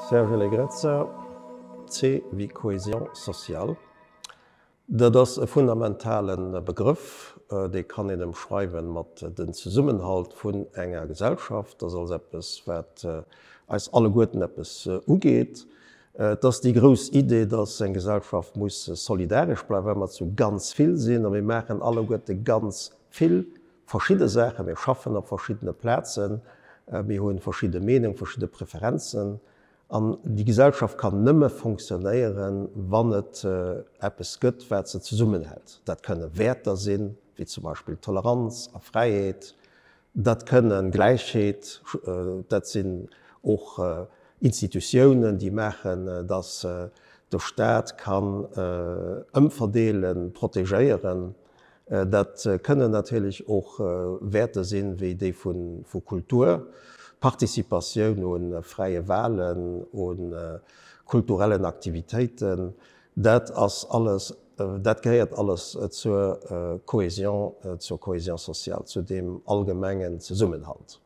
Serge Allegrezza, C wéi Cohésion sociale. Dat ass e fundamentale Begrëff, dee kann een ëmschreiwen mat den Zesummenhalt vun enger Gesellschaft. Dat ass also eppes, wat eis alleguerten eppes ugeet. Et ass déi grouss Idee, dass eng Gesellschaft muss solidaresch bleiwen, well mer zu ganz vill sinn a mir maachen alleguerte ganz vill verschidde Saachen. Mir schaffen op verschiddene Plazen, mir hu verschidde Meenungen, verschidde Preferenzen. An déi Gesellschaft kann nëmme fonctionnéieren, wann et eppes gëtt, wat se zesummenhält. Dat kënne Wäerter sinn, wéi zum Beispill Toleranz a Fräiheet, dat kënne Gläichheet, dat sinn och Institutiounen, déi maachen, datt de Staat kann ëmverdeelen, protegéieren. Dat kënnen natierlech och Wäerter sinn, wéi déi vu Kultur, Participatioun u fräie Wahlen, u kulturellen Aktivitéiten. Dat ass alles, dat gehéiert alles zur Cohésion, zur Cohésion sociale, zu deem allgemengen Zesummenhalt.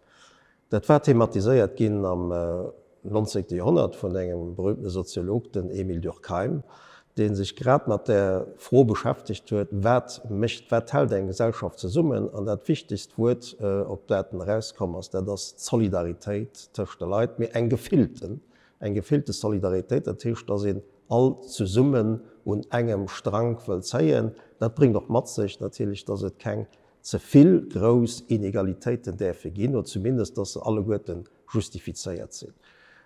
Dat war thematiséiert ginn am 19. Joerhonnert vun engem berühmtene Soziolog, den Emile Durkheim, dee sech grad mat där Fro beschäftegt huet, Wat mécht, wat hält eng Gesellschaft zesummen? An dat wichtegst Wuert, op dat en erauskomm ass, dat ass d'Solidaritéit tëscht de Leit, mee eng gefillten, eng gefillte Solidaritéit. Dat heescht, datt een all zesummen un engem Strank wëll zéien. Dat bréngt och mat sech natierlech, datt et keng ze vill grouss Inegalitéiten däerfe ginn, oder zumindest, dass se alleguerte justifizéiert sinn.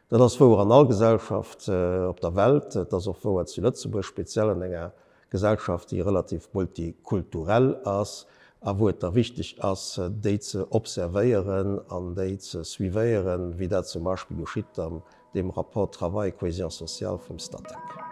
Dat ass wouer an all Gesellschaft op der Welt, et ass och wouer zu Lëtzebuerg, speziell an enger Gesellschaft, déi relativ multikulturell ass a wou et da wichteg ass, déi ze observéieren an déi ze suivéieren, wéi dat zum Beispill geschitt an deem Rapport Travail et cohésion sociale vum Statec.